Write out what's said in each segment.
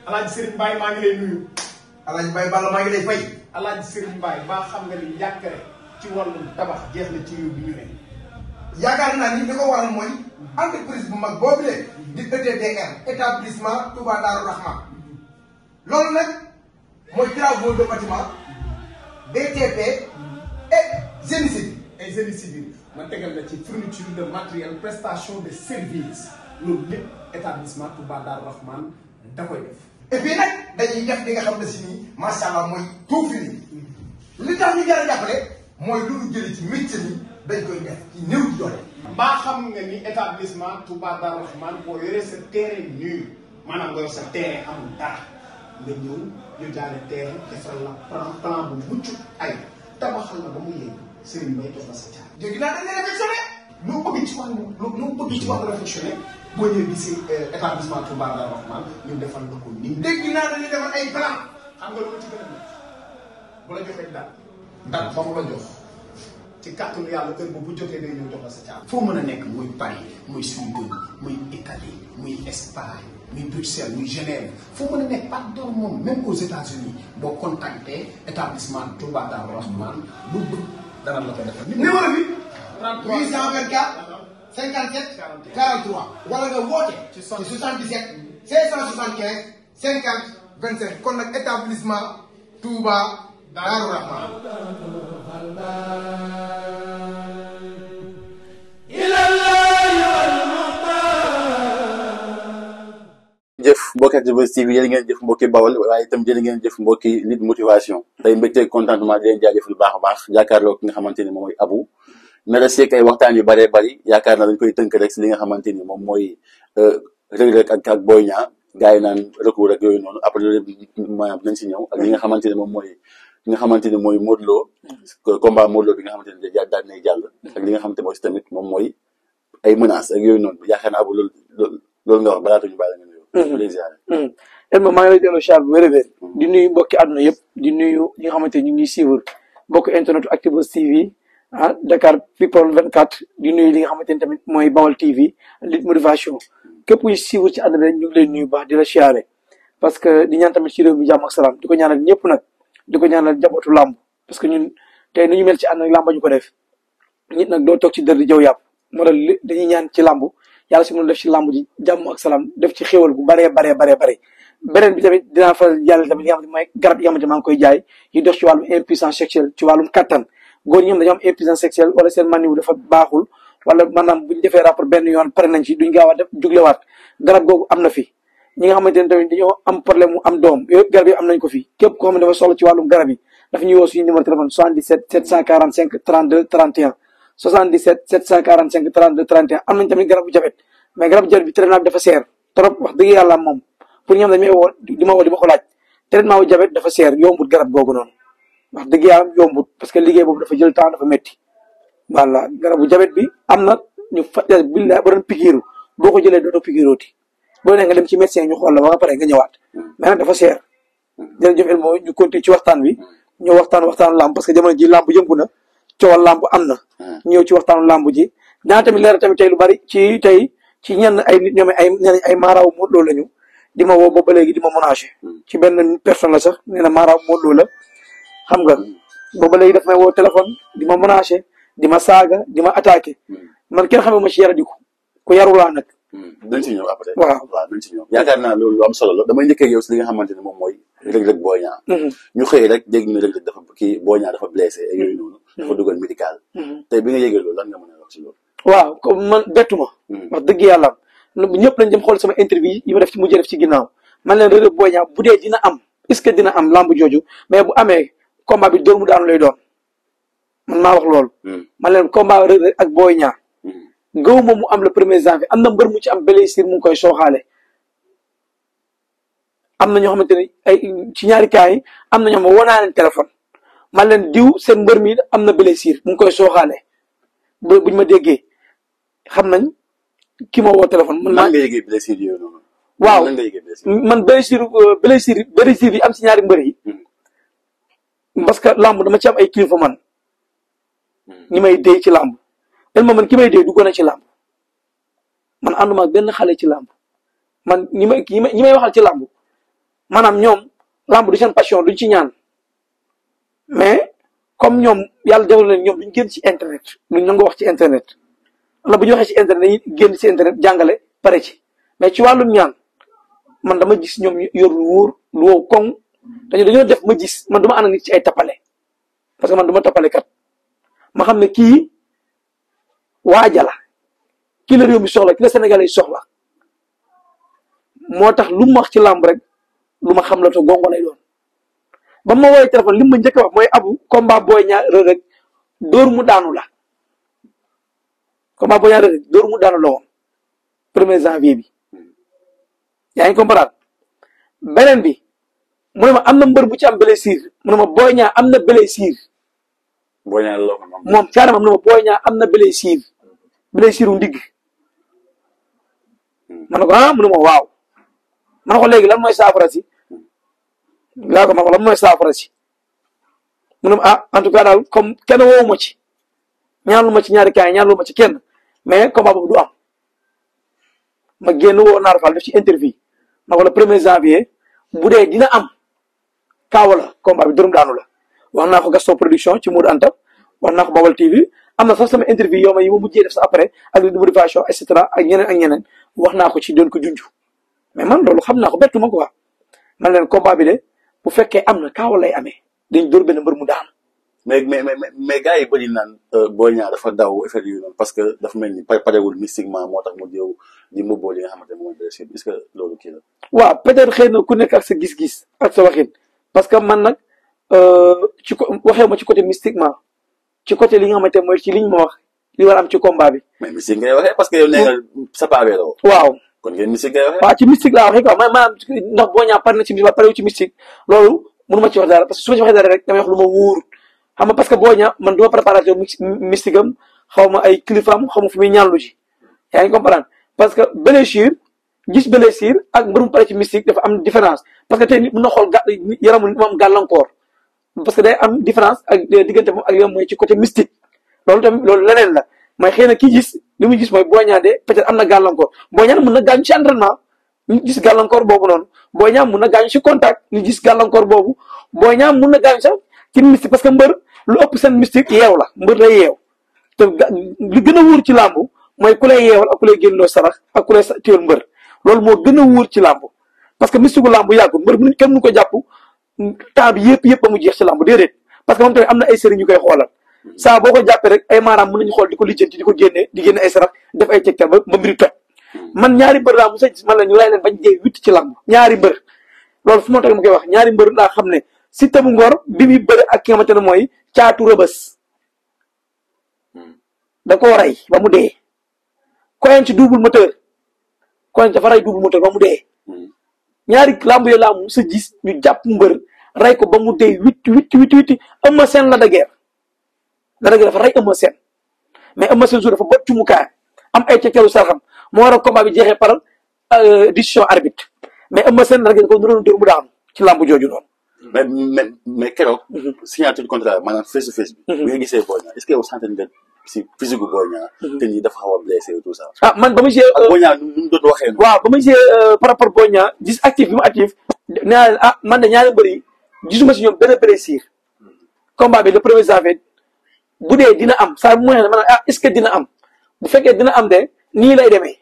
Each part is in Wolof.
Alaaji Serigne Mbaye maa ngi lay nuyu. Alaaji Mbaye Balla maa ngi lay fay. Alaaji Serigne Mbaye baa xam nga ni njàkkare ci wàllum tabax jeex na ci réew bi ñu ne. yaakaar naa ni li ko waral mooy entreprise bu mag boobu de di ETDR établissement Touba Darou Rahman loolu nag mooy travaux de bâtiment BTP et génie civil. ay génie civil ma tegal la ci fourniture de matériel prestation de service loolu lépp établissement Touba Darou Rahman da koy def. et puis nag dañuy def li nga xam ne si nii macha allah mooy tout fini li tax ñu jar a jàppale mooy lu ñu jëlee ci métier mi dañ koy def ci néew di doole. mbaa xam nga ni établissement Touba Darou Rahman boo yoree sa terrain nu maanaam nga yor sa terrain amul dara nga ñëw ñu jaale terrain defal la plan bu mucc ay tabaxal la ba mu yegg Serigne Mbaye jox la sa caabi. dégg naa dañ leen réflexionné. loo bëgg ci wàllu réflexionné boo ñëwee di si établissement Touba Darou Rahman ñu defal la ko nii. dégg naa dañuy defal ay plan. xam nga lu ma ci gën a nekk bu la joxee date ba mu la jox ci kàttanu yàlla kër bu jotee day ñëw jox la sa caabi. foo mën a nekk muy Paris muy Suède muy Italie muy Espagne muy Bruxelles muy Genève foo mën a nekk pardon moom même aux États-Unis boo contacté établissement Touba Darou Rahman lu bëgg dana la ko defal. numéro bi. 33 824 57 43 wala nga woote ci 77 575 50 25 kon nag établissement Touba Darou Rahman. jëf mbokki Actubuzz TV yéen ngeen jëf mbokki Bawol waaye itam jërë ngeen jëf mbokki Lutte Motivation tey mbégte contentement di leen jaajëfal baax a baax jàkkaarloo ki nga xamante ni moom mooy Abou nara seek ay waxtaan yu bëree bëri yaakaar na dañ koy tënk rek si li nga xamante ni moom mooy Reug Reug ak Boy Niang gars yi naan recours rek yooyu noonu après loolu maanaam nañ si ñëw ak li nga xamante ni moom mooy li nga xamante ni mooy Modou Lo combat Modou Lo bi nga xamante ni daal nay jàll ak li nga xamante mooy si tamit moom mooy ay menaces ak yooyu noonu yaakaar na Abou loolu nga wax balaa ñu bàyyi la nga nuyoo. Elma maa ngi lay delloo char bu wér-wér di nuyu mbokki àdduna yëpp di nuyu ñi nga xamante ñu ngi suivre mbokki internet Actubuzz TV Dakar People 24 di nuyu li nga xamante ni tamit mooy Bawol TV Lutte Motivation képp kuy suivre ci àdduna rek ñu ngi lay nuyu baax di la siyaare parce que di ñaan tamit ci réew mi jàmm ak salaam di ko ñaanal ñëpp nag di ko ñaanal jabootu làmb parce que ñun tey nu ñu mel ci àdduna làmb ñu ko def nit nag doo toog ci dër di jaw yàpp moo tax dañuy ñaan ci làmb yàlla si mën def ci làmb ji jàmm ak salaam def ci xéwal bu baree beneen bi tamit dinaa fa jàll tamit li nga xamante mooy garab yi nga xamante maa ngi koy jaay yi dox ci wàllum impuissance sexuelle ci wàllum kattan góor ñi xam dañoo am impuissance sexuelle wala seen maniw dafa baaxul wala maanaam buñu defee rapport benn yoon pare nañ ci duñ gaaw a def juglewaat garab googu am na fi ñi nga xamante ne tamit dañoo am problème mu am doom yooyu garab yi am nañ ko fi képp koo xam ne dafa soxla ci wàllum garab yi dafa ñuy woo suñu numéro téléphone 77 745 32 31 77 745 32 31 am nañ tamit garabu jabet mais garabu jabet bi traitement bi dafa seer trop wax dëgg yàlla moom pour ñoom dañu may woo di ma ko laaj traitement wu jabet dafa seer yombut garab googu noonu wax dëgg yàlla yombut parce que liggéey boobu dafa jël temps dafa métti voilà garabu jabet bi am na ñu fajal bi la ba doon pikiiru boo ko jëlee dootoo pikiirooti boo nee nga dem ci médecin ñu xool la ba nga pare nga ñëwaat mais nag dafa seer jërëjëf El mooy ñu continuer ci waxtaan wi ñu waxtaanu làmb parce que jamono ji làmb yëngu na coowal làmb am na ñëw ci waxtaanu làmb ji dana tamit leeral tamit tey lu bari ci tey ci ñenn ay nit ñoom ay maaraaw Modou Lo lañu di ma woo booba léegi di ma menacé ci benn personne la sax nee na maaraaw Modou Lo la xam nga booba léegi daf may woo téléphone di ma menacé di ma saaga di ma attaqué man kenn xamee ma ci yaradiku ku yarulaa nag. dañ si ñëw après. waaw dañ si ñëw yaakaar naa loolu lu am solo la damay njëkkee yow si li nga xamante ne moom mooy Reug Reug Boy Niang. ñu xëy rek dégg ñu ne Reug Reug dafa kii Boy Niang dafa blessé ak yooyu noonu. dafa dugal médical. tey bi nga yëgee loolu lan nga mën a wax si loolu. waaw comme man bettu ma. wax dëgg yàlla ñëpp lañ dem xool sama interview yi ma def ci mujjee def ci ginnaaw man leen Reug Reug Boy Niang bu dee dina am est-ce que dina am lamb jooju mais bu amee combat bi dóor mu daanu lay doon man maa wax loolu. man leen combat Reug Reug ak Boy Niang. gaw ma mu am le 1er janvier am na mbër mu ci am blessure mu ngi koy sooxaale. am na ñoo xamante ne ay ci ñaari cas yi am na ñoo xam ne woo naa leen téléphone man leen diw seen mbër mi am na blessure mu ngi koy sooxaale ba buñ ma déggee xam nañ ki ma woo téléphone. man nga yëgee blessure yooyu noonu. waaw nan nga yëgee blessure. man blessure yi am si ñaari mbër yi. parce que lamb dama ci am ay kilifa man. ñi may dee ci lamb. man ki may dee duggoon na ci lamb man ànduma ak benn xale ci làmb man ñi may waxal ci làmb maanaam ñoom làmb du seen passion duñ ci ñaan mais comme ñoom yàlla defal leen ñoom duñ génn ci internet duñ nangoo wax ci internet wala bu ñu waxee ci internet dañuy génn ci internet jàngale pare ci mais ci wàllum ñaan man dama gis ñoom yor lu wóor lu wow koŋ dañoo def ma gis man duma ànd nit ci ay tappale parce que man duma tappale kat ma xam ne kii waaja la kii la réew mi soxla kii la Sénégalais yi soxla moo tax lu mu wax ci làmb rek lu ma xam la te gongo lay doon ba ma woowee téléphone li ma njëkk a wax mooy Abou combat Boy Niang Reug Reug dóor mu daanu la combat Boy Niang Reug Reug dóor mu daanu la woon 1er janvier bi yaa ngi comprendre beneen bi mu ne ma am na mbër bu ci am blessure mu ne ma Boy Niang am na blessure Boy Niang la moom carrément mu ne ma Boy Niang am na blessure wu ndigg ma ne ko ah mu ne ma waaw ma ne ko léegi lan mooy saafara si laa ko ma ko lan mooy saafara si mu ne ma ah en tout cas daal comme kenn woowu ma ci ñaanlu ma ci ñaari kaay ñaanlu ma ci kenn mais combat boobu du am ma génn woo Naar Fall def ci interview ma ko le 1er janvier bu dee dina am kaawa la combat bi dërëm daanu la wax naa ko Gaston production ci Modou Anta wax naa ko Bawal TV am na sax sama interview yi ma mujjee def sa après ak motivation et cetera ak ñeneen wax naa ko ci doon ko junj mais man loolu xam naa ko bettu ma quoi man leen combat bi de bu fekkee am na kaawa lay amee dañ dóor benn mbër mu daanu. mais gars yi bëri naan Boy Niang dafa daw effet yu noonu parce que dafa mel ni parewul mystiquement moo tax mu jëw di mbubboo li nga xamante ne mooy blessure est-ce que loolu kii la. waaw peut-être xëy na ku nekk ak sa gis-gis ak sa waxin parce que man nag ci ko waxee ma ci côté mystiquement ci côté li nga xamante ne mooy ci liñ ma wax li war a am ci combat bi. mais mystique ngay waxee parce que yow nee nga sa paabee la waaw kon ngeen mystique ngay waxee. waaw ci mystique laa waxee quoi maanaam ndax Boy Niang pare na ci mystique ba pare ci mystique loolu mënu ma ci wax dara parce que su ma ci waxee dara rek damay wax lu ma wóor xam nga parce que Boy Niang man du ma préparation mystique am xaw ma ay kilifaam xaw ma fu muy ñaanlu ji yaa ngi comprendre parce que blessure gis blessure ak mbërum pare ci mystique dafa am différence parce que tey nit mën na xool yaramu nit mu am gàllankoor parce que day am différence ak diggante moom ak li mooy ci côté mystique loolu tamit loolu leneen la mooy xëy na kii gis li muy gis mooy Boy Niang de peut-être am na gàllankoor Boy Niang mën na gaañu ci entraînement ñu gis gàllankoor boobu noonu Boy Niang mën na gaañu ci contact ñu gis gàllankoor boobu Boy Niang mën na gaañu sax ci mystique parce que mbër lu ëpp seen mystique yeew la mbër day yeew te li gën a wóor ci làmb mooy ku lay yeewal ak ku lay génnloo sarax ak ku lay téyel mbër loolu moo gën a wóor ci làmb parce que mystique gu làmb yàggul mbër bu kenn mënu ko jàpp temps bi yëpp ba mu jeex ci làmb déedéet parce que moom tamit am na ay sëriñ ñu koy xoolal saa boo ko jàppee rek ay maanaam mën nañu xool di ko lijjanti di ko génne ay sarax def ay tegtal ba mbiri toj man ñaari mbër laa mos a gis man la ñu lay leen bañ dee 8 ci làmb ñaari mbër loolu fu ma tax mu koy wax ñaari mbër laa xam ne Siteu bu Ngor bi muy bëri ak ki nga xamante ne mooy Caatu Rëbës da koo rey ba mu dee koyen ci double moteur koyen dafa rey double moteur ba mu dee ñaari lamb yo laa mos a gis ñu jàpp mbër rey ko ba mu dee huit Eumeu Sène la dafa rey Eumeu Sène mais Eumeu Sène jour dafa bot ci mukaay am ay cekkeelu sarxam moo war a combat bi jeexee par décision arbitre mais Eumeu Sène la ko doon dóor mu daanu ci lamb jooju noonu mais keroog signature contrat maanaam face to face bi nga gisee Boy Niang est-ce que yow sant nga si physique bu Boy Niang te ñi dafa xaw a blessé tout ça man ba ma gisee Boy Niang nu mu doon waxee waaw ba ma gisee par rapport Boy Niang gis actif bi mu actif nee naa man de ñaari mbër yi gisuma si ñoom benn blessure combat bi le 1er janvier bu dee dina am saa bu mu ne maanaam est-ce que dina am bu fekkee dina am de nii lay demee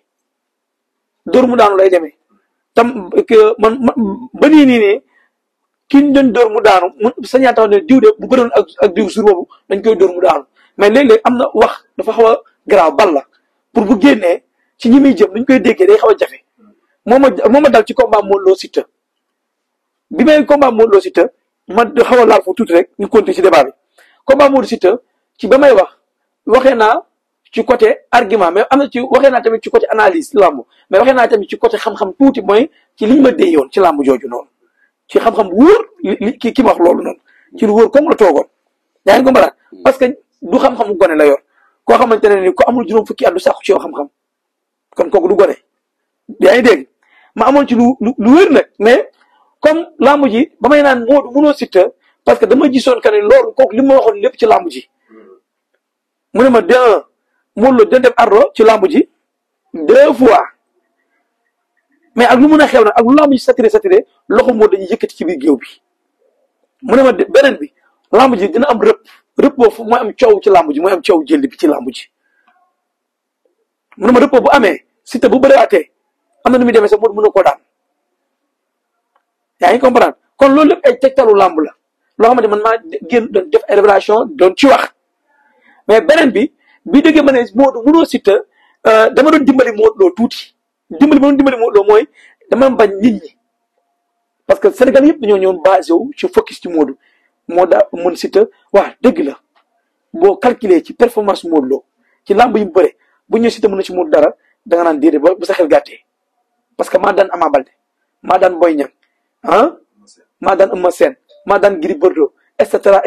dóor mu daanu lay demee tam man ba nii ki ñu doon dóor mu daanu sañaa tax ne diw de bu bëroon ak diw jour boobu dañ koy dóor mu daanu mais léeg-léeg am na wax dafa xaw a garaaw bal la pour bu génnee ci ñi muy jëm dañ koy déggee day xaw a jafe moo ma dal ci combat Modou Lo Siteu bi may combat Modou Lo Siteu ma xaw a laal foofu tuuti rek ñu continuer ci débat bi combat Modou Siteu ci ba may waxee naa ci côté argument mais am na ci waxee naa tamit ci côté analyse làmb mais waxee naa tamit ci côté xam-xam tuuti mooy ci liñ ma dee yoon ci làmb jooju noonu ci xam-xam bu wóor ki ma wax loolu noonu ci lu wóor comme la toogoon yaa ngi comprendre parce que du xam-xamu gone la yor koo xamante ne ni ko amul juróom fukki at du sàkku ci yow xam-xam kon kooku du gone yaa ngi dégg ma amoon ci lu wér nag mais comme làmb ji ba may naan Modou mënoo Siteu parce que dama gisoon que ne loolu kooku li ma waxoon lépp ci làmb ji mu ne ma Modou Lo dina dem ardo ci làmb ji 2 fois mais ak lu mën a xew nag ak lu lamb ji saturé loxo moo dañuy yëkkati ci biir géew bi mu ne ma beneen bi lamb ji dina am rëpp boobu mooy am coow ci lamb ji mooy am coow jënd bi ci lamb ji mu ne ma rëpp bu amee Siteu bu bëriwaatee am na nu muy demee sax moo mën a koo daan yaa ngi comprendre kon loolu lépp ay tegtalu lamb la loo xamante man maa génn doon def ay révélation doon ci wax mais beneen bi déggee ma ne Modou mënoo Siteu dama doon dimbali Modou Lo tuuti dimbali Modou Lo mooy dama bañ nit ñi parce que Sénégal yëpp dañoo ñëwoon basé wu ci focus ci Modou moo daa mën Siteu waaw dëgg la boo calculer ci performance Modou Lo ci lamb yi mu bëre bu ñëw Siteu mën na ci Modou dara da nga naan déedéet bu sa xel gàttee parce que maa daan Ama Baldé maa daan Boy Niang maa daan Eumeu Sène maa daan Gris Bordeaux et cetera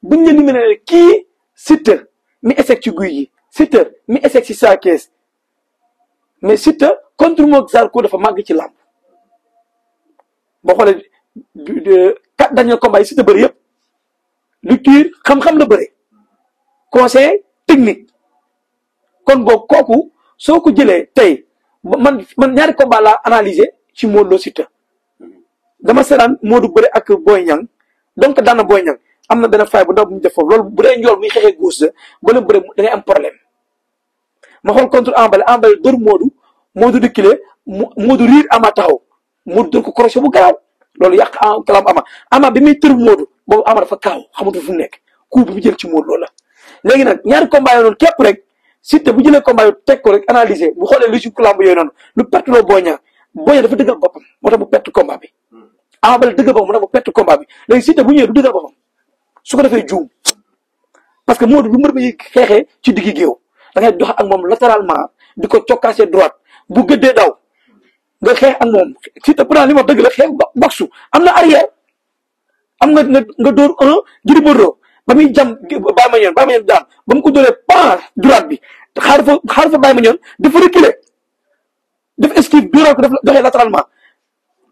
buñ ne ni mu ne kii Siteu mi échec ci guy yi Siteu mi échec ci Sa Thiès mais Siteu contre moog Zarko dafa màgg ci làmb boo xoolee 4 derniers combats yi Siteu bëri yëpp lecture xam-xam la bëri conseil technique kon boobu kooku soo ko jëlee tey man ñaari combat laa analyser ci Modou Lo Siteu dama seetaan Modou bëri ak Boy Niang donc daan na Boy Niang am na benn faay bu ndaw bu ñu def foofu loolu bu dee njool muy xeexee góos la ba leen bëri da ngay am problème ma xool contre Ambale dóor Modou reculé Modou riir Ama taxaw Modou dóor ko crochet bu garaaw loolu yàq kalam Ama bi muy tër Modou boobu Ama dafa kaaw xamatu fu mu nekk coup bi mu jël ci Modou loolu la léegi nag ñaari combat yooyu noonu képp rek Siteu bu jëlee combat yooyu teg ko rek analyser bu xoolee lu ci lamb yooyu noonu lu perte loo Boy Niang dafa dëggal boppam moo tax mu perte combat bi Ama Baldé dëggal boppam moo tax mu perte combat bi léegi Siteu bu ñëwee du dëggal boppam su ko defee juum parce que Modou bu mbër bi xeexee ci diggi géew da ngay dox ak moom latéralement di ko cokkaasee droite bu gëddee daw nga xeex ak moom Siteu pourtant li ma dëgg la xeex boxu am na arrière am nga dóor Gris Bordeaux ba muy jam Baye Mandione daan ba mu ko dóoree pan droite bi xaar fa Baye Mandione dafa reculer def esquive dóoral ko def doxee latéralement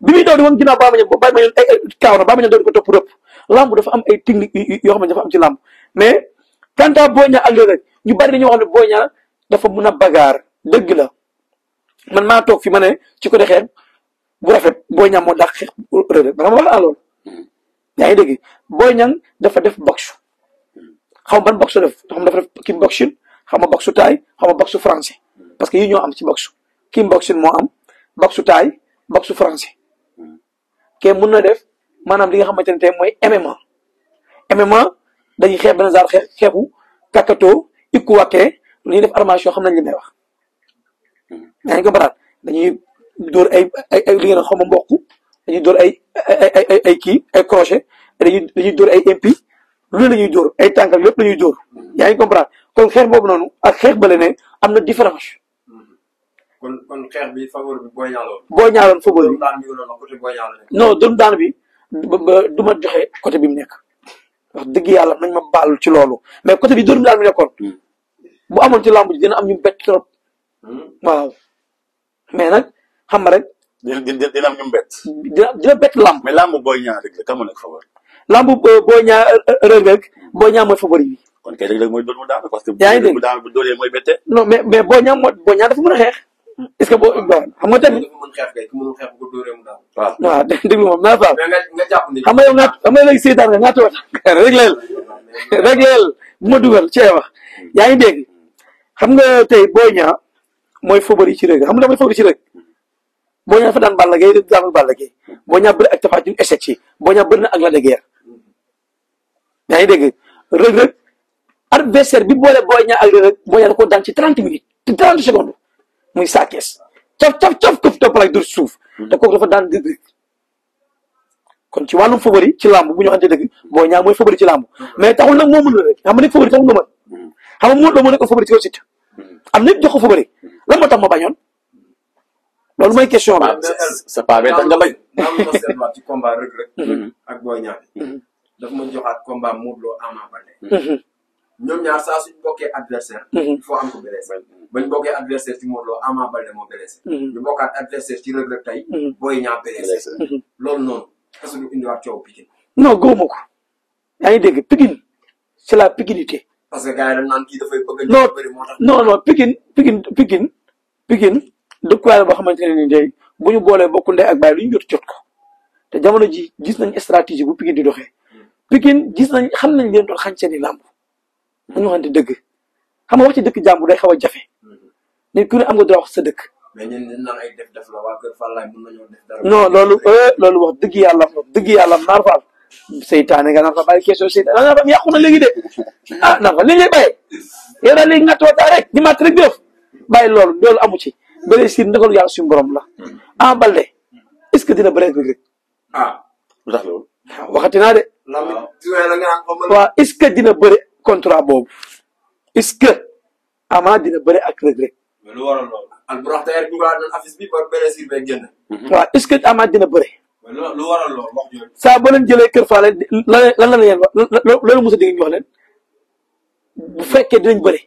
bi muy daw di woon ginnaaw Baye Mandione kaaw na Baye Mandione doon ko topp rëpp lamb dafa am ay technique yoo xam ne dafa am ci lamb mais quant à Boy Niang ak Reug Reug ñu bari dañoo xam ne Boy Niang dafa mun a bagaar dëgg la man maa toog fi ma ne ci côté xeex bu rafet Boy Niang moo dàq xeex Reug Reug dama wax loolu yaa ngi dégg Boy Niang dafa def boxe xaw ma ban boxe def xam dafa def kickboxing xam nga boxe taille xam nga boxe français parce que yi ñoo am ci boxe kickboxing moo am boxe taille boxe français ke mun na def maanaam li nga xamante ne tey mooy MMA dañuy xeex benn genre xeexu kakato ikuwake lu ñuy def armation xam nañ li may wax yaa ngi ko baraat dañuy dóor ay li ngeen xaw ma mboq dañuy dóor ay kii ay crochet dañuy dóor ay impi lu ne la ñuy dóor ay tànkal lépp la ñuy dóor yaa ngi comprendre kon xeex boobu noonu ak xeex bale ne am na différence. kon xeex bi favori bi Boy Niang loolu. Boy Niang loolu favori bi daan bi côté Boy Niang la nekk. non doon daan bi du ma joxe côté bi mu nekk wax dëgg yàlla nañ ma baal ci loolu mais côté bi doon daan bi nekkoon bu amoon ci lamb ji dina am ñu bett trop waaw mais nag xam nga rek. dina am ñu bett. dina bett lamb. mais lamb Boy Niang rek la kan moo nekk favori. lamb Boy Niang Reug Reug Boy Niang mooy favori bi. kon kay Reug Reug mooy doon mu daan parce que. yaa ngi dégg bu daan bu doolee mooy bette. non mais Boy Niang dafa mën a xeex. est-ce que xam nga tamit. dafa mën xeex kay ku mënul xeex bu ko dóoree mu daan. waaw déglu moom naa faam. mais nga jàpp ni. xam nga yow xam nga léegi seetaan nga ñaata wax rek leel bu ma dugal cee wax yaa ngi dégg xam nga tey Boy Niang mooy favori ci Reug Reug xam nga mooy favori ci Reug Boy Niang dafa daan Balla Gaye daanul Balla Gaye Boy Niang bëri ak Tapha Tine échec ci Boy Niang bëri na ak Lac de Guiers yaa ngi dégg Reug Reug adversaire bi boole Boy Niang ak Reug Reug Boy Niang da ko daan ci 30 minutes ci 30 secondes muy Sa Thiès caf këf topp lay dur suuf te kooku dafa daan Reug Reug kon ci wàllum favori ci làmb bu ñu waxante dëgg Boy Niang mooy favori ci làmb mais taxul nag moo mën rek xam nga nekk favori taxul nga mën xam nga moo nekk favori ci kaw Siteu am ñëpp jox ko favori lan moo tax ma bañoon loolu mooy question bi. c'est pas tax nga bañ. naa ma seetluwaat ci combat Reug Reug ak Boy Niang daf ma joxaat combat Modou Lo Ama Baldé ñoom ñaar saa suñ bokkee adversaire il faut am ko blessé bañ bokkee adversaire ci Modou Lo Ama Baldé moo blessé ñu bokkaat adversaire ci Reug Reug tey Boy Niang blessé loolu noonu est-ce que du indiwaat coow Pikine non gëwuma ko yaa ngi dégg Pikine c'est la pikinité parce que gars yi dañ naan kii dafay bëgg non bëri moo tax non Pikine Pikine dëkkuwaay la boo xamante ne ni tey bu ñu boolee bokku ndey ak baay lu ñu jot ko te jamono ji gis nañ stratégie bu Pikine di doxee Pikine gis nañ xam nañ leen doon xañ seen i làmb dañu waxante dëgg xam nga wax ci dëkk jàmbur day xaw a jafe nit ku ne am nga droit wax sa dëkk. mais ñun dañu naan ay def la waa Kër Fallaye mën nañoo def dara. non loolu wax dëgg yàlla naar faal seytaane nga naan fa bàyyi question seytaane naar faal yàqu na léegi de ah naar faal li ngay bàyyi yow daal léegi nga tootaa rek di mat rek def bàyyi loolu amu ci bële siir ndagalu yàlla suñu borom la Ama Baldé est-ce que dina bëre rek lu tax loolu. waxati naa de waaw est-ce que dina bëre contrat boobu est-ce que Ama dina bëre ak Reug Reug. lu waral loolu. Albourakh tey dugal nañ affiche bi ba blessure bi génn. waaw est-ce que Ama dina bëre. lu waral loolu wax jooju. saa boo leen jëlee Kër Faale lan la leen wax loolu mos a dégg ñu wax leen bu fekkee dinañ bëre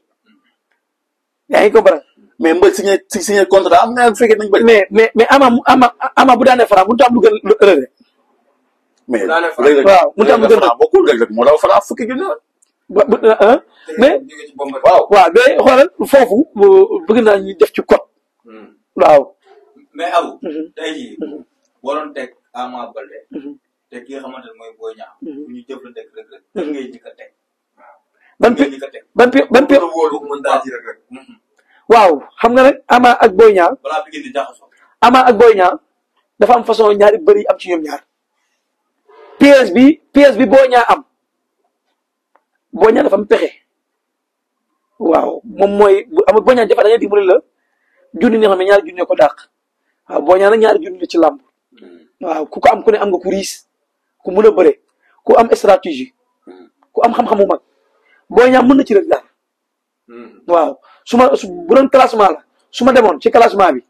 yaa ngi comprendre. mais mbër signé contrat am na bu fekkee dinañ bëri. mais Ama bu daanee Franc mënut a am lu gën Reug Reug. mais waaw mënut a am lu gën Franc bokkul Reug Reug moo daw Franc fukki junni mais waaw mais xoolal foofu bëgg naa ñu def ci code. waaw. mais Abou. tey jii waroon teg Ama Baldé. te ki nga xamante ne mooy Boy Niang. bu ñu jëflante ak Reug Reug. lan ngay njëkk a teg. waaw xam nga nag Ama ak Boy Niang. balaa bi ngeen di jaxasoo. Ama ak Boy Niang dafa am façon ñaari bëri am ci ñoom ñaar pièce bi Boy Niang am Boy Niang dafa am pexe waaw moom mooy bu am Boy Niang jafe dañuy dimbali la junni nga xam ne ñaari junni ko dàq waaw Boy Niang nag ñaari junni la ci làmb waaw ku ko am ku ne am nga ku riis ku mën a bëre ku am stratégie ku am xam-xamu mag Boy Niang mën na ci rek daal waaw bu doon classement la su ma demoon ci classement bi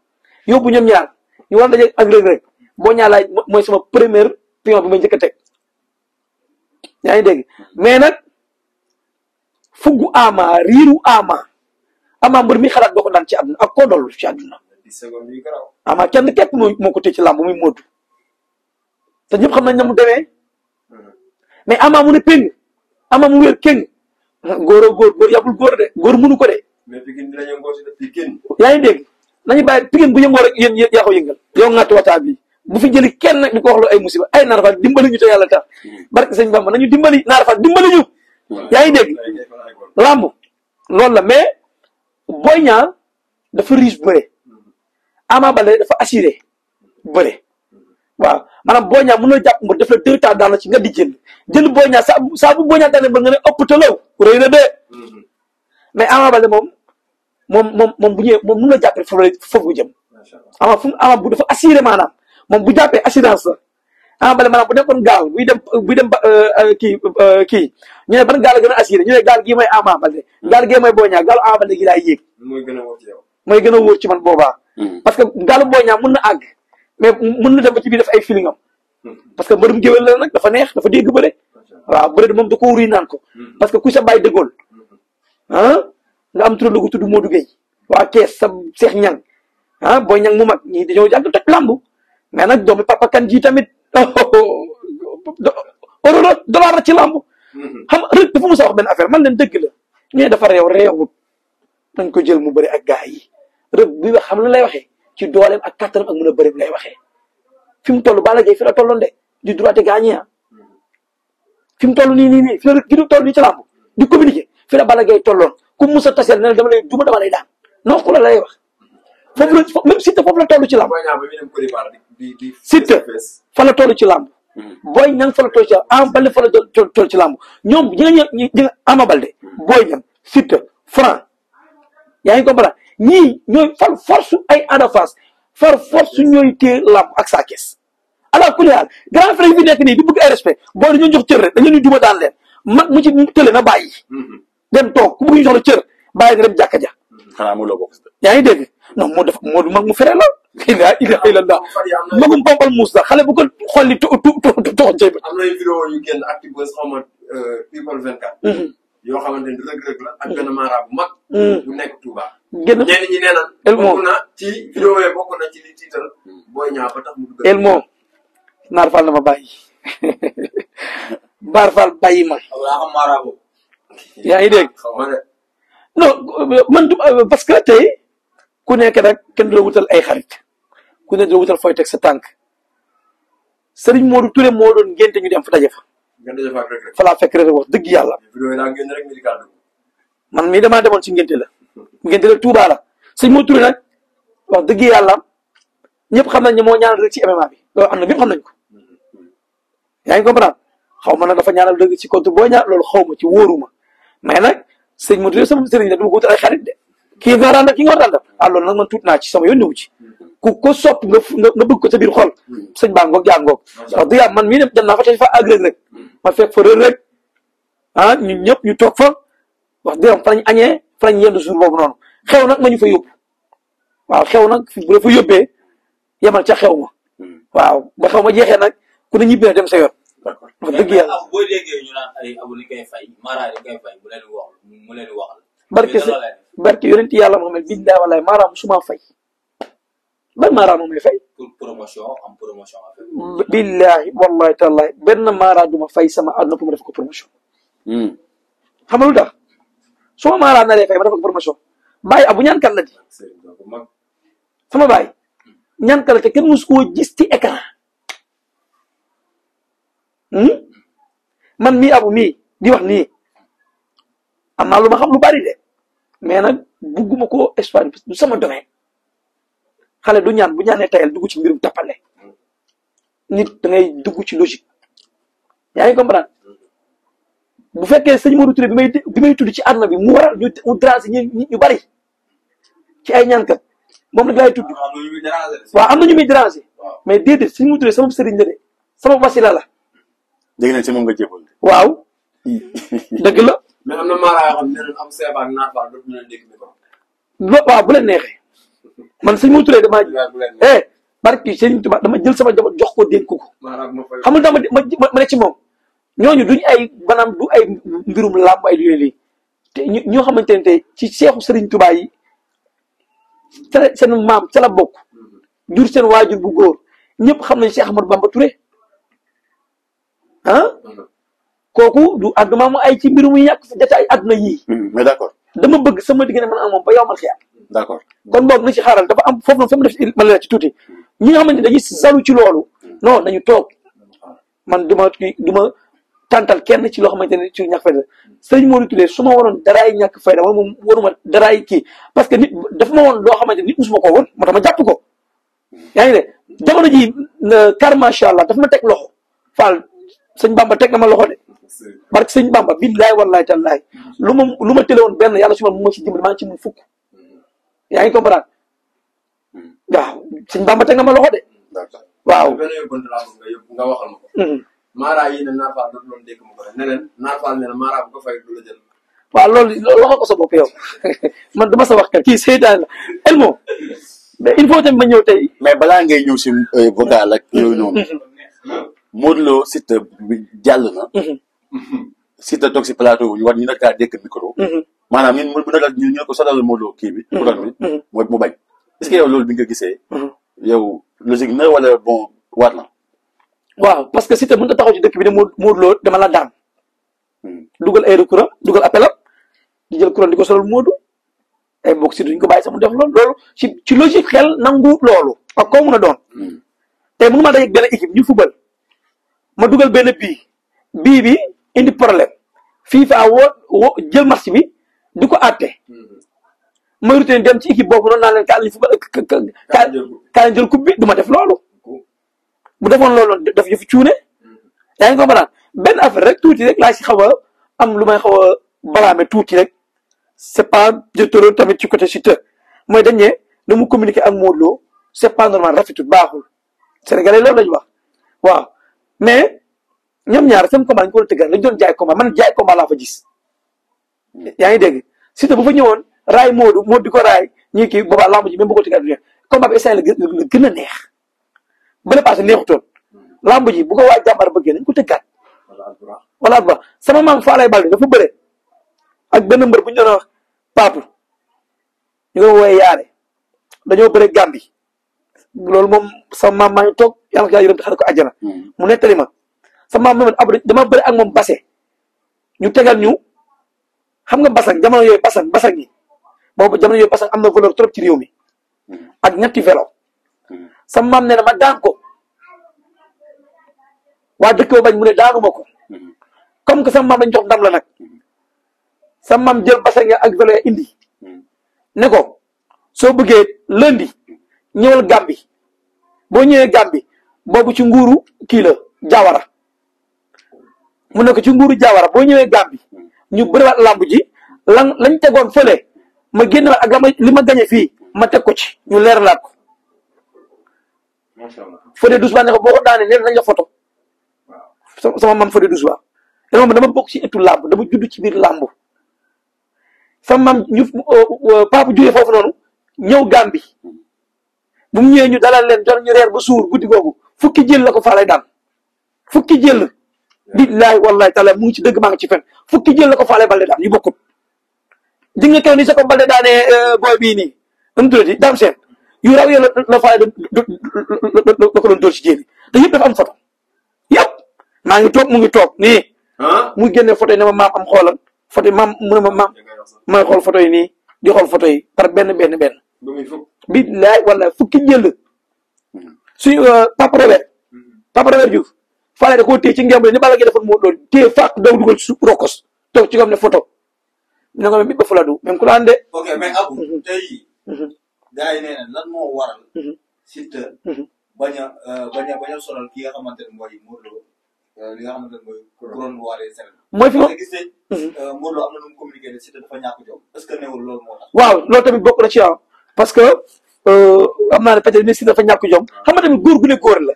yóbbu ñoom ñaar ñu war a daje ak Reug Reug Boy Niang laay mooy sama première pion bi may njëkk a teg yaa ngi dégg mais nag fuggu Ama riiru Ama mbër mi xalaat boo ko daan ci àdduna ak koo dollu ci àdduna Ama kenn képp moo ko téye ci làmb muy Modou te ñëpp xam nañ na mu demee mais Ama mu ne péng Ama mu wér kéng góor yabul góor de góor mënu ko de. mais Pikine dina yëngoo si Pikine. yaa ngi dégg nañu bàyyi Pikine bu yëngoo rek yéen yaa ko yëngal yow ngàtt wataa bi bu fi jëli kenn nag di ko wax lu ay musiba ay Naar Fall dimbali ñu te yàlla tax barke sëñ Bamba nañu dimbali Naar Fall dimbali ñu. yaa ngi dégg làmb loolu la mais Boy Niang dafa riche bëre Ama Baldé dafa assuré bëre waaw maanaam Boy Niang mën na jàpp mbër def la 2 temps daan la ci nga di jël Boy Niang saa bu Boy Niang daanee mbër nga ne ëpp talaw rëy na de mais Ama Baldé moom bu ñëwee moom mën na jàppee foofu jëm Ama bu dafa assuré maanaam moom bu jàppee assurance la Ama Baldé maanaam bu nekkoon gaal buy dem kii ñu ne ban gaal la gën a assuré ñu ne gaal gii mooy Ama Baldé gaal gii mooy Boy Niang gaalu Ama Baldé gi laay yéeg mooy gën a wóor ci man boobaa parce que gaalu Boy Niang mën na àgg mais mën na dem ba ci biir def ay feeling am parce que mbërum géwél la nag dafa neex dafa dégg bëre waaw bëre moom da ko wuri naan ko parce que ku sa bàyyi dëggool nga am turando gu tudd Modou Gueye waa kees sa Cheikh Niang Boy Niang mu mag ñii dañoo jàgg toj lamb mais nag doomi Papa Kan ji tamit dollar la ci lamb xam rek dafa mos a wax benn affaire man leen dëgg la ñee dafa réewut nañ ko jël mu bëri ak gaa yi rek bi wax xam la lay waxee ci dooleem ak kattanam ak mën a bëri bi lay waxee fi mu toll Balla Gaye fi la tolloon de di droite gagné fi mu toll nii fi la gi toll nii ci lamb di communiquer fi la Balla Gaye tolloon ku musa taseel ne dama lay duma dama lay daan non ku la lay wax foofu la même Siteu foofu la toll ci làmb Siteu fa la toll ci làmb Boy Niang fa la toll ci làmb Ama Baldé fa la toll ci làmb ñoom ñi nga Ama Baldé Boy Niang Siteu Franc yaa ngi comprendre ñii ñooy far force ay Ada Fass far force ñooy téye làmb ak saa kees alors ku ne grand frère yi fi nekk nii di bëgg ay respect boo dañoo jox cër rek dañu leen duma daan leen mag mu ci tële na bàyyi dem toog ku bëgg ñu jox la cër bàyyi nga dem jàkka ja xanaa mu la bokk yaa ngi dégg non moo dafa moo mag mu fere la ila ila magum pompal muus la xale bu ko xolli toxoon cay ba am na ay vidéo yu génn Actubuzz xaw ma People 24 yoo xamante ni Reug Reug la ak benn mara bu mag bu nekk Touba génn ñenn ñi nee nan bokk na ci vidéo yi bokk na ci li tiital Boy Niang ba tax mu dugg Elmo Naar Fall na ma bàyyi Baar Fall bàyyi ma yaa ngi dégg non man parce que tey ku nekk nag kenn du la wutal ay xarit ku nekk du la wutal fooy teg sa tànk Serigne Modou Touré moo doon ngénte ñu dem fa daje fa. fa laa fekk rek wax dëgg yàlla. man mii damaa demoon ci ngénte la. ngénte la Touba la sëñ Modou Touré nag wax dëgg yàlla ñëpp xam nañ ne moo ñaanal rek ci MMA bi loolu am na ñëpp xam nañ ko. yaa ngi comprendre xaw ma nag dafa ñaanal dëgg ci contre boo ñaan loolu xaw ma ci wóoruma mais nag sëñ Modou Touré sama sëriñ la dama ko wutal ay xarit de kii nga ràndal ki nga war a ràndal ah loolu nag man tuut naa ci sama yoon newu ci ku ko sopp nga bëgg ko sa biir xol sëñ baa ngoog yaa ngoog wax dëgg yàlla man mii dem naa fa tey fa agrég rek ma fekk fa rek ah ñun ñëpp ñu toog fa wax dëgg yàlla fa lañ añee fa lañ yendu jour boobu noonu xew nag ma ñu fa yóbbu waaw xew nag bu la fa yóbbee yemal ca xew ma waaw ba xew ma jeexee nag ku ne ñibbi na dem sa yoon wax dëgg yàlla boo déggee ñu naan ay abu ni koy fay mara ni koy fay mu leen wax mu leen waxal barke yonent yàlla Muhammad billahi wallahi maaraam suma fay ban maaraam moom lay fay pour promotion am promotion billahi wallahi tallahi benn maara duma fay sama àdduna pour ma def ko promotion xam nga lu tax suma maara naree fay ma def ko promotion bàyyi abu ñaankat la di sama bàyyi ñaankat la te kenn musu koo gis ci écran man mii abu mii di wax nii am naa lu ma xam lu bari de mais nag bugguma koo exploiter parce que du sama domaine xale du ñaan bu ñaanee tayal dugg ci mbirum tappale nit da ngay dugg ci logique yaa ngi comprendre bu fekkee sëñ Modou Touré bi may tudd ci àdduna bi mu waral ñu déranger ñu bari ci ay ñaankat moom nag laay tudd waaw am na ñu muy déranger mais déedéet sëñ Modou Touré sama sëriñ la de sama wasila la dégg nañ si moom nga jébal waaw dëgg la mais am na maara yoo xam ne am seeba ak naat faal dootu ñu leen dégg micro waaw bu leen neexee man sëñ Modou Touré damaa barki Serigne Touba dama jël sama jabar jox ko dénk ko xam nga dama ma ne ci moom ñooñu duñ ay maanaam du ay mbirum làmb ay lu lii te ñoo xamante ne tey ci seexu Serigne Touba yi seen maam ca la bokk jur seen waajur bu góor ñëpp xam nañ Cheikh Ahmadou Bamba Touré ah kooku du àdduna mu ay ci mbirum yi ñàkk jataay àdduna yii. mais d'accord dama bëgg sama diggante man ak moom ba yow mal xiyaat. d'accord kon boog na ci xaaral dafa am foofu noonu fa mu def ma la ci tuuti ñi nga xamante ne dañuy salu ci loolu non nañu toog man du ma tàntal kenn ci loo xamante ne ci ñàkk fayda sëñ Modou Touré su ma waroon daraay ñàkk fayda wala moom waruma daraay kii parce que nit dafa ma woon loo xamante ne nit musuma ko woon moo tax ma jàpp ko yaa ngi ne jamono ji car macha allah dafa ma teg loxo Fall sëñ Bamba teg na ma loxo de barke sëñ Bamba billaay wallaay tallaay lu ma tële woon benn yàlla su ma ci dimbali maa ngi ci mun fukk yaa ngi comprendre waaw sëñ Bamba teg na ma loxo de waaw benn yóbbante laa bëgg nga waxal ma ko maara yi ne naat faal dootu loon dégg ma ko rek ne leen naat faal ne na maara bu ko fay du la jël waaw loolu waxal ko sa bopp yow man dama sa wax kat kii seytaan la Elmo mais il faut tamit ma ñëw tey mais balaa ngay ñëw si vocal ak yooyu noonu Modou Lo Siteu bi jàll na Siteu toog si plateau ñu war ñu nekk kaa dékk micro maanaam ñun mu nekk ñu ko solal Modou Lo kii bi couronne bi mu bañ est-ce que yow loolu bi nga gisee yow logique na wala bon waat na waaw parce que Siteu mën na taxaw ci dëkk bi ne Modou Lo dama la daan dugal ay recours dugal appel am di jël couronne di ko solal Modou ay mbokk si duñ ko bàyyi sax mu def loolu ci logique xel nangu loolu ak koo mun a doon tey mënu ma dajeeg benn équipe ñu football ma dugal benn bii bi indi problème FIFA woo jël match bi di ko àtte ma rutee dem ci équipe boobu noonu naa leen kaa li football kaa jël coupe bi du ma def loolu bu defoon loolu daf yëfu cuune yaa ngi comprendre benn affaire rek tuuti rek laa si xaw a am lu may xaw a balaame tuuti rek c'est pas jëtaloon tamit ci côté Siteu mooy dañ ne da mu communiquer ak Modou Lo c'est pas normal rafetul baaxul sénégalais loolu lañu wax waaw mais ñoom ñaar seen combat ñu ko doon tëggal dañu doon jaay combat man jaay combat laa fa gis yaa ngi dégg Siteu bu fa ñëwoon raay Modou di ko raay ñii kii boobaa lamb ji même bu ko tëggal du neex combat bi instant la gën a neex bële passé neexutoon lamb ji bu ko waa jàmbar bëggee nañ ko tëggaat wala ba sama maam Falaye Balde dafa bëre ak benn mbër bu ñu doon wax Papu ñu ko woowee yaare dañoo bëre Gambie loolu moom sama maam maa ngi toog yàlla ko yërëm te xare ko àjjana mu nettali ma sama maam ab dama bëre ak moom base ñu tegal ñu xam nga basang jamono yooyu basang yi boobu jamono yooyu basang am na valeur trop ci réew mi ak ñetti vélo sama maam nee na ma daan ko waa dëkk ba bañ mu ne daanuma ko comme que sama maam lañ jox ndam la nag sama maam jël basang ak vélo ya indi ne ko soo bëggee lundi ñëwal Gàmbi boo ñëwee Gàmbi boobu ci nguuru kii la Jawara mu ne ko ci nguuru Jawara boo ñëwee Gàmbi ñu bëriwaat lamb ji lañ tegoon fële ma génn ak li ma gañe fii ma teg ko ci ñu leeralaat ko Fodé Douce Ba ne ko boo ko daanee nee nañ la photo sama maam Fodé Douce Ba te moom dama bokk ci ëttu làmb dama judd ci biir làmb sama maam ñu papa jógee foofu noonu ñëw Gàmbi bu mu ñëwee ñu dalal leen jox ñu reer ba suur guddi googu fukki jël la ko faa lay daan fukki jël billaahi wallaahi taala mu ngi ci dëgg maa ngi ci fen fukki jël la ko faa lay balde daan yu bokkut di nga kaw ni sa ko balde daanee booy bii nii am tuddati daam seen yu raw yo la faa la ko doon dóor ci jéeni te yëpp dafa am photo yëpp maa ngi toog mu ngi toog nii muy génne photo yi ne ma maam am xoolal photo yi maam mu ne ma maam may xool photo yi nii di xool photo yi par benn billaay wala fukki jël suñu Papa Robert Diouf faale da koo téye ci ngemb ni Balla Gaye defoon moo loolu téye fàq daw dugal ci suuf rokos toog ci comme ne photo ne ko même ba fuladu même ku laan de ok mais Abou tey jii gars yi nee na lan moo waral Siteu bañ a sonal ki nga xamante ne mooy Modou Lo li nga xamante ne mooy couronne roi des arènes mooy fi ma gis nañ Modou Lo am na nu mu communiqué ne Siteu dafa ñàkk jom est-ce que newul loolu moo tax waaw loolu tamit bokk na ci parce que am naa ne peut-être ne Siteu dafa ñàkk jom xam nga tamit góor gu ne góor la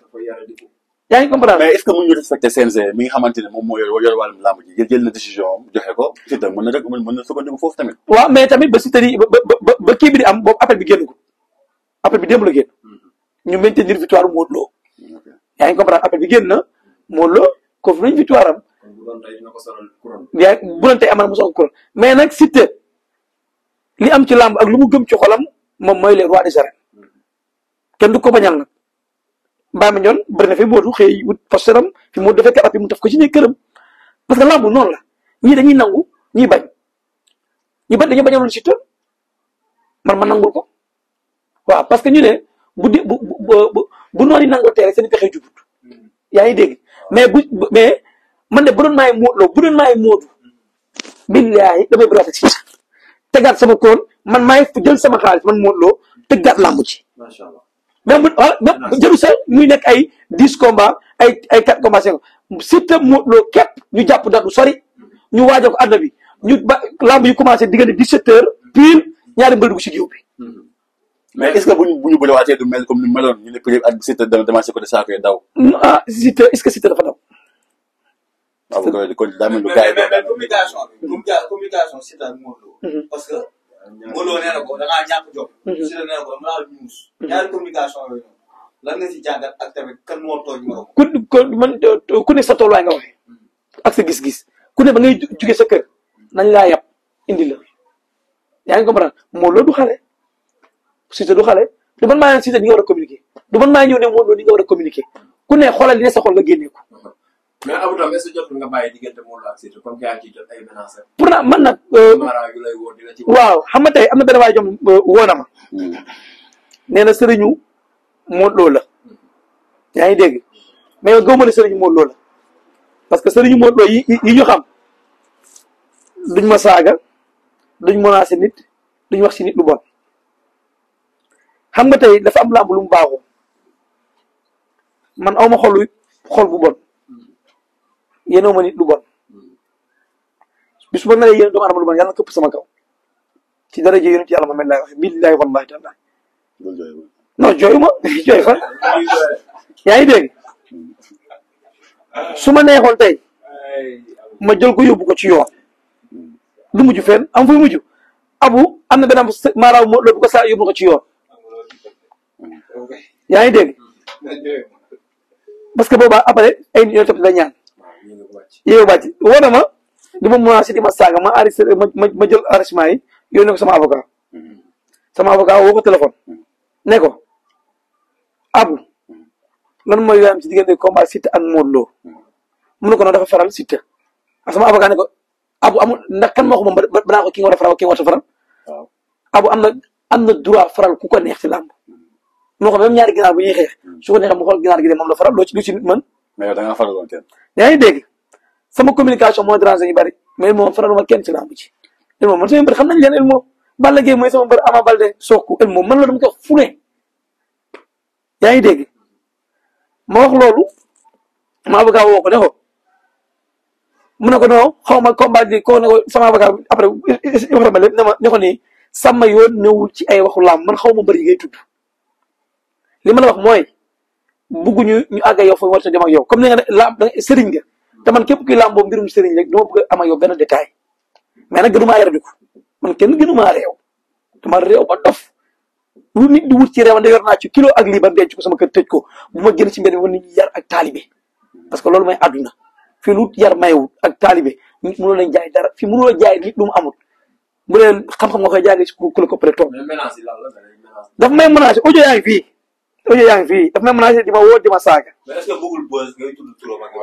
yaa ngi comprendre mais est-ce que mën ñu respecter CNG mi nga xamante ne moom moo yor wàllum làmb ji jël na décision am joxe ko Siteu mën na rek mën na sukkandiku foofu tamit waaw mais tamit ba Siteu yi ba kii bi di am boobu appel bi génn ko appel bi démb la génn ñu maintenir victoire Modou Lo yaa ngi comprendre appel bi génn na Modou Lo ko fu nañ victoire am yaa bu doon tey amal mu soog couronne mais nag Siteu li am ci làmb ak lu mu gëm ci xolam moom mooy les rois des arènes kenn du ko bañal nag Baye Mandione bëri na fi Modou xëy wut posteram fi Modou defee kàddu mu taf ko ci ne këram parce que làmb noonu la ñii dañuy nangu ñii bañ ñu bañ dañoo bañaloon Siteu man ma nangul ko waaw parce que ñu ne bu noonu nangoo teel seen pexe jubut yaa ngi dégg mais man de bu doon maay Modou Lo bu doon maay Modou billaahi damay bëri ak Siteu tegaat sama koon man maay jël sama xaalis man Modou Lo tëggaat làmb ci. macha allah même bu jëru sa muy nekk ay 10 combats ay 4 combats 5 Siteu Modou Lo képp ñu jàpp date bu sori ñu waajal ko àdduna bi ñu ba làmb yu commencé diggante 17h pile ñaari mbër dugg si jiw bi. mais est-ce que bu ñu bëriwaatee du mel comme ni mu meloon ñu ne peut-être ak Siteu dama si côté saako daw. ah Siteu est-ce que Siteu dafa daw. waaw kon daa mel ni gars yi mais communication Siteu ak Modou Lo parce que Modou Lo nee na ko da ngaa ñàkk jom. Siteu nee na ko dama laa ñuus. ñaari communication yooyu noonu lan nga si jàngat ak tamit kan moo tooñ ma ko. ku ne sa tolluwaay nga waxee ak sa gis-gis ku ne ba ngay jugee sa kër nañ laa yab indi la yaa ngi comprendre Modou Lo du xale Siteu du xale du man maa Siteu ni nga war a communiquer du man maa ñëw ne Modou Lo ni nga war a communiquer ku ne xoolal li ne sa xol nga génnee ko. mais Abou tam est-ce que jotul nga bàyyi diggante Modou Lo ak Siteu comme que yaa ngi ciy jot ay menaces. pour na man nag. mara yu lay woo dina ci. waaw xam nga tey am na benn waay jom woo na ma. nee na sëriñu Modou Lo la. yaa ngi dégg mais yow gëmuma ne sëriñu Modou Lo la parce que sëriñu Modou Lo yi ñu xam duñ ma saaga duñ menacer nit duñ wax si nit lu bon xam nga tey dafa am làmb lu mu baaxoo man aw ma xol bu bon. yéenoo ma nit lu bon bis bu naree yéen doomu adama lu bon yàlla na këpp sama kaw ci dara jëy yonent yàlla ma mel laay waxe billahi wallahi taala non jooyu ma jooy fan yaa ngi dégg su ma neexoon tey ma jël ko yóbbu ko ci yoon du mujj fenn am fuy mujj Abu am na benn am maaraaw moo loolu bu ko saa yóbbu ko ci yoon yaa ngi dégg parce que boobaa après ay nit ñoo topp la ñaan yéen wàcc woo na ma di ma menacé di ma saaga ma arrêté ma jël arrêtement yi yónnee ko sama avocat woo ko téléphone ne ko Abu lan mooy yoo am ci diggante combat Siteu ak Modou Lo mu ne ko noonu dafa faral Siteu ak sama avocat ne ko Abu amul ndax kan moo ko moom ba naa ko ki nga war a faral ki nga war a faral Abu am am na droit faral ku ko neex ci làmb moo xam même ñaari ginaar bu ñuy xeex su ko neexee mu xool ginaar gi de moom la faral loo ci lu ci nit mën. mais yow da ngaa faraloon kenn. yaa ngi dégg sama communication moo déranger ñu bari mais moom faraluma kenn ci làmb ci el moom man sama mbër xam nañ leen el moom Balla Gaye mooy sama mbër Ama Baldé Sokh el moom man la dama ko fu ne yaa ngi dégg ma wax loolu ma avocat woo ko ne ko mu ne ko non xaw ma combat bi ko ne ko sama avocat après wax ma lépp ne ko nii sama yoon newul ci ay waxu làmb man xaw ma mbër yi ngay tudd li ma la wax mooy bugguñu ñu àgg ak yow fa war a dem ak yow comme ni nga ne làmb sëriñ nga te man képp kuy làmboo mbirum sëriñ rek dama bëgg a am ak yow benn détail mais nag gënumaa yaradiku man kenn gënumaa réew dama réew ba dof lu nit di wut ci réew yor naa ci kilo ak lii ba denc ko sama kër tëj ko bu ma génn ci mbedd mi nit ñi yar ak taalibe parce que loolu mooy àdduna fii lu yar mayewut ak taalibe nit mënoo leen jaay dara fii mënoo jaay nit lu mu amul bu leen xam-xam nga koy jaay ci ku la ko pare toog daf may menacé audio yaa ngi fii daf may menacé di ma woo di ma saaga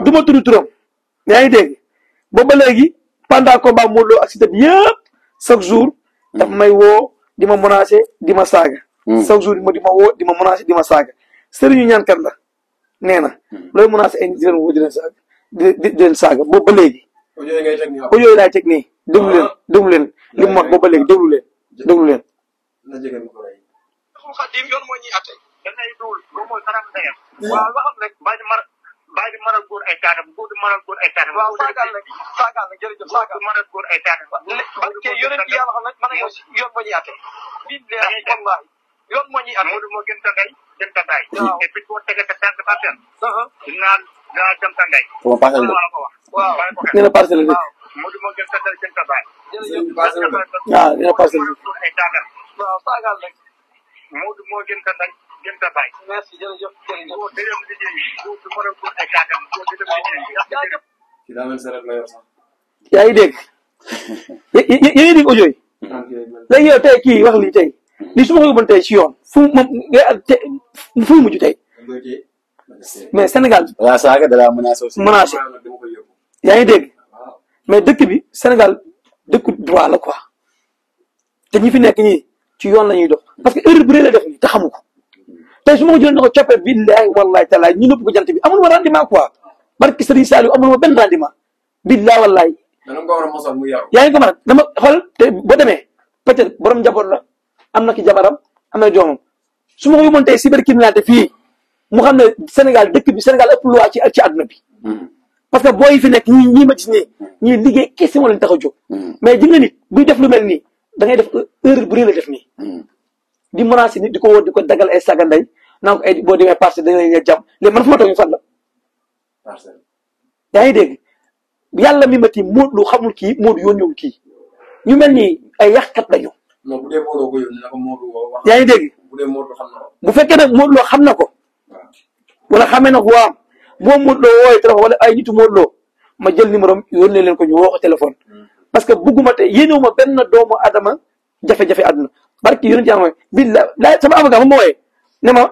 du ma tudd turam yaa ngi dégg boobu ba léegi pendant combat Modou Lo ak Siteu bi yëpp chaque jour daf may woo di ma menacé di ma saaga chaque jour di ma woo di ma menacé di ma saaga sëriñu ñaankat la nee na looy menacé ay nit di leen woo di leen saaga di leen saaga boobu ba léegi audio yi laay teg nii déglu leen li mu wax boobu ba léegi déglu leen Xadim yoon moo ñuy atte da ngay duul moom mooy karam ndeyam waaw waxam rek bàyyi di maral góor ay taatam góor di maral góor ay taatam waaw saagal nag jërëjëf saagal maral góor ay taatam parce que yonent yàlla xam nag man yow si yoon moo ñuy atte billahi wallahi yoon moo ñuy atte moo gën ta ndey gën ta baay et puis boo tege sa tànk parten dinaa dem ta ndey sama parcelle la waaw nee na parcelle la Modou moo gën ta ndey gën ta baay waaw nee na parcelle la ay taatam waaw saagal nag Modou moo gën ta ndey gën ta baay merci jërëjëf boo dem liggéey boo du mën a góor ay taatam boo di dem liggéey yaa ngi dégg yaa ngi dégg audio yi léegi yow tey kii wax lii tey lii su ma ko yóbboon tey ci yoon fu mu mujj tey mais Sénégal yaa saaga da laa menacé aussi. menacé yaa ngi dégg mais dëkk bi Sénégal dëkku droit la quoi te ñi fi nekk ñii ci yoon la ñuy dox parce que erreur bu rëy la def nii te xamu ko tey su ma ko jëlee na ko coppee billahi wallahi taala ñu nëpp ko jant bi amul ma rendement quoi barki Serigne Saliou amul ma benn rendement billahi wallahi yaa ngi ko mën dama xool te boo demee peut-être borom njaboot la am na ki jabaram am na doomam su ma ko yóbboon tey cybercriminalité fii mu xam ne Sénégal dëkk bi Sénégal ëpp loi ci àdduna bi parce que booy yi fi nekk ñii ma gis nii ñii liggéey kese moo leen tax a jóg mais ji nga nit buy def lu mel nii da ngay def erreur bu rëy la def nii di menacer nit di ko woo di ko dagal ay saga ndey naa ko ay boo demee parce da ngay jàmm léegi man fu ma toog ñu fan la yaa ngi dégg yàlla mi ma tiim Modou Lo xamul kii Modou yónniwul kii ñu mel ni ay yàqkat lañu yaa ngi dégg bu fekkee nag Modou Lo xam na ko wala xamee na ko waam boo Modou Lo wooyee téléphone wala ay nitu Modou Lo ma jël numéro am yónnee leen ko ñu woo ko téléphone parce que bugguma te yéenewuma benn doomu adama jafe-jafe àdduna barki yonent yàlla mooy billahi sama avocat ma wooyee ne ma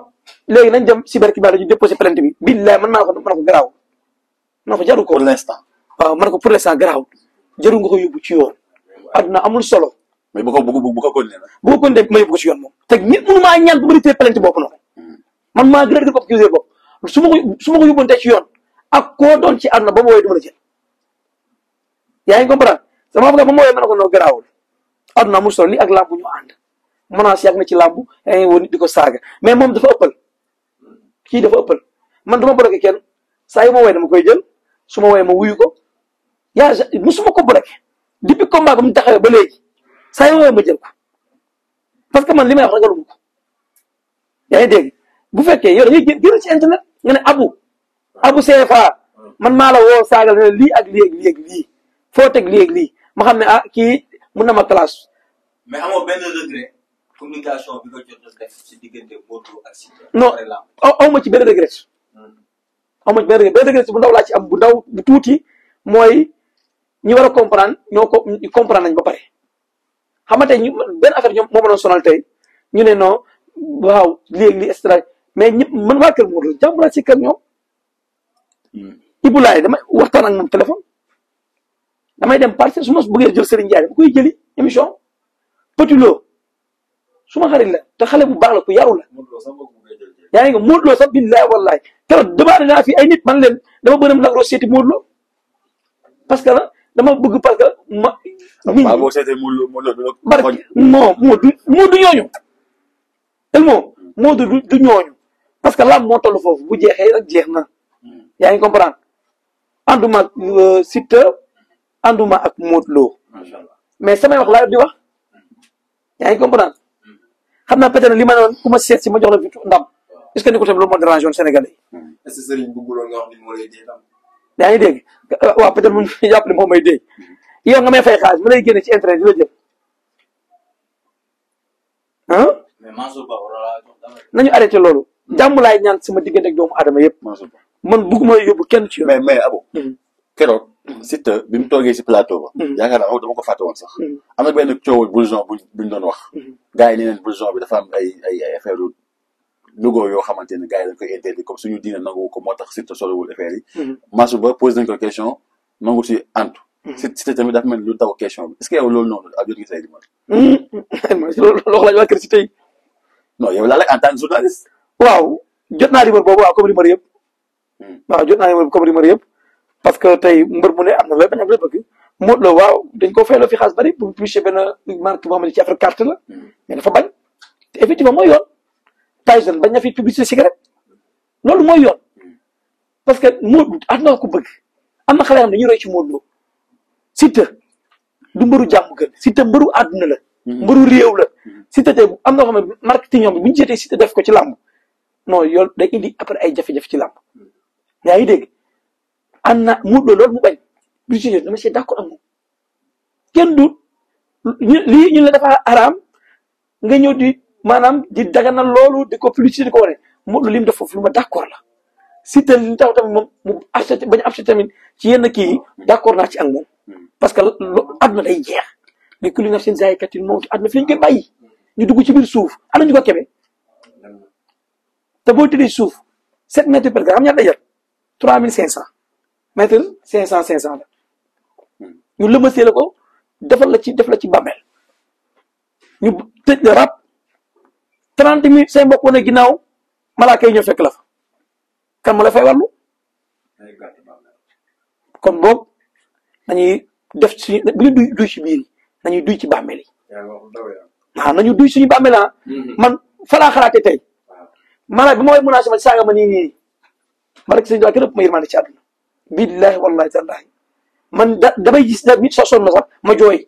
léegi nañ dem cybercriminalité ñu déposé plainte bi billahi man maa ko garaaw man ko jaru ko pour l'instant. waaw man ko pour l'instant garaaw jaru nga ko yóbbu ci yoon àdduna amul solo mais bu ko continué nag. bu ko continué ma yóbbu ko ci yoon moom te nit mënu maa ñaan bu ma ritee plainte bopp noonu man maa gën a ko accusé bopp su ma ko yóbboon tey ci yoon ak koo doon ci àdduna ba ma wooyee du ma la jël yaa ngi comprendre sama avocat ba ma wooyee ma ne ko noo garaawul àdduna amul solo li ak làmb ñu ànd menace yàgg na ci làmb yaa ngi woon nit di ko saaga mais moom dafa ëppal kii dafa ëppal man dama bloqué kenn saa yu ma wooyee dama koy jël su ma wooyee ma wuyu ko yaa musuma ko bloqué depuis combat ba mu taxawee ba léegi saa yu ma wooyee ma jël ko parce que man li may wax ragaluma ko yaa ngi dégg bu fekkee yow da ngay génn ci internet nga ne abu CFA man maa la woo saagal ne lii ak lii ak lii ak lii foo teg lii ak lii ma xam ne ah kii mun na ma classe. mais amoo benn regret communication bi nga jot a def ci diggante Modou Lo ak Siteu. non aw ma ci benn regret. aw ma ci benn regret bu ndaw laa ci am bu ndaw bu tuuti mooy ñi war a comprendre ñoo ko comprendre nañ ba pare xam nga tey ñu benn affaire ñoom moo ma doon sonal tey ñu ne non waaw léegi li extra mais ñëpp man waa kër Modou Lo jàmm laa ci kër ñoom. Ibou Laye damay waxtaan ak moom téléphone damay dem parce que su ma bëggee jël Serigne Ndiaye bu koy jëli émission Petit Lo su ma xarit la te xale bu baax la ku yaru la yaa ngi nga Modou Lo sax billahi wallahi keroog demandé naa fi ay nit man leen dama bëgg Lac Rose seeti Modou Lo parce que dama bëgg parce que ma waaw boo seetee Modou Lo barke non Modou ñooñu tel Modou du ñooñu parce que lam moo toll foofu bu jeexee rek jeex na yaa ngi comprendre ànduma ak Siteu ànduma ak Modou Lo mais samay wax laa di wax yaa ngi comprendre xam naa peut-être li ma noon ku ma seet si ma jox la fi ndam est-ce que ni ko tamit loolu moo dérange woon Sénégalais yi. est-ce que Serigne bëgguloon nga wax ni moo lay dee tam. yaa ngi dégg waaw peut-être mu jàpp ne moom may dee yow nga may fay xaalis ma lay génne ci internet di la jël ah. mais Mansour Ba wala nañu arrêté loolu. jàmm laay ñaan sama diggante ak doomu aadama yëpp. man bëgguma yóbbu kenn ci yoon. mais Abou. keroog Siteu bi mu toogee si plateau ba. yaakaar naa dama ko fàtte woon sax. am na benn coowul blouson buñ doon wax. gars yi nee neen blouson bi dafa am ay affaire logo yoo xamante ne gars yi dañ koy interdit comme suñu diine nangu ko moo tax Siteu solowul affaire yi. Mansour Ba posé nañ ko question nangu si antu. Siteu tamit dafa mel ni lu taw question bi est-ce que yow loolu noonu jot nga say dimbali. loolu loo xam ne waa kër si tey. non yow laa lay en tant que journaliste. waaw jot naa numéro boobu waaw comme numéro yëpp. waaw jot naa numéro comme numéro yëpp. parce que tey mbër mu ne am na looy bañ a bëgg Modou Lo waaw dañ ko fayloo fi xaalis bari pour publier benn marque boo xam ne ci affaire carte la mais dafa bañ te effectivement mooy yoon Tyson bañ na fi publicité cigarette loolu mooy yoon parce que Modou àdduna ko bëgg am na xale xam ne dañuy roy ci Modou Lo Siteu du mbëru jàmm gën Siteu mbëru àdduna la mbëru réew la Siteu tey am na xam ne marketing ñoom bi bu ñu jeetee Siteu def ko ci làmb non yoon day indi après ay jafe-jafe ci làmb yaa ngi dégg am na Modou Lo loolu mu bañ du ci dama see d'accord ak moom kenn du lii ñu la dafa araam nga ñëw di maanaam di daganal loolu di ko publicité di ko wane Modou Lo li mu def foofu lu ma d'accord la Siteu li tax tamit moom mu acheté bañ a acheté tamit ci yenn kii yi d'accord naa ci ak moom parce que àdduna day jeex li ku li nga seen jaaykat yi moom àdduna fi lañ koy bàyyi ñu dugg ci biir suuf ana ñu ko kebe te boo tëddee suuf 7 mètres per xam ñaata jar 3500 mètres 500 la ñu lëmasee la ko def la ci bàmmeel ñu tëj la rab 30 minutes say mbokk wane ginnaaw malaaka yi ñëw fekk la fa kan ma la fay wàllu kon boog nañuy def suñu bu ñu duy ci biir yi nañuy duy ci bàmmeel yi waaw nañu duy suñu bàmmeel ah man fa laa xalaatee tey maanaam bi ma way menacé ma saaga ma nii ma rek sëñ kenn ëpp ma yërmande ci àdduna billahi wallahi tallahi man damay gis da nit sonn na sax ma jooy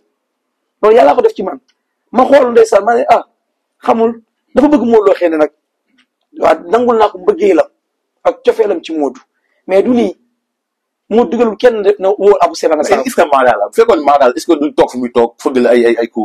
loolu yàllaa ko def ci man ma xool ndeysaan ma ne xamul dafa bëgg Modou Lo xëy na nag waaw nangul naa ko mbëggeelam ak cofeelam ci Modou mais du nii moo digalul kenn na wóor Abou Seba nga est-ce que maa daal bu fekkoon maa daal est-ce que du toog fu muy toog fëgg la ay coup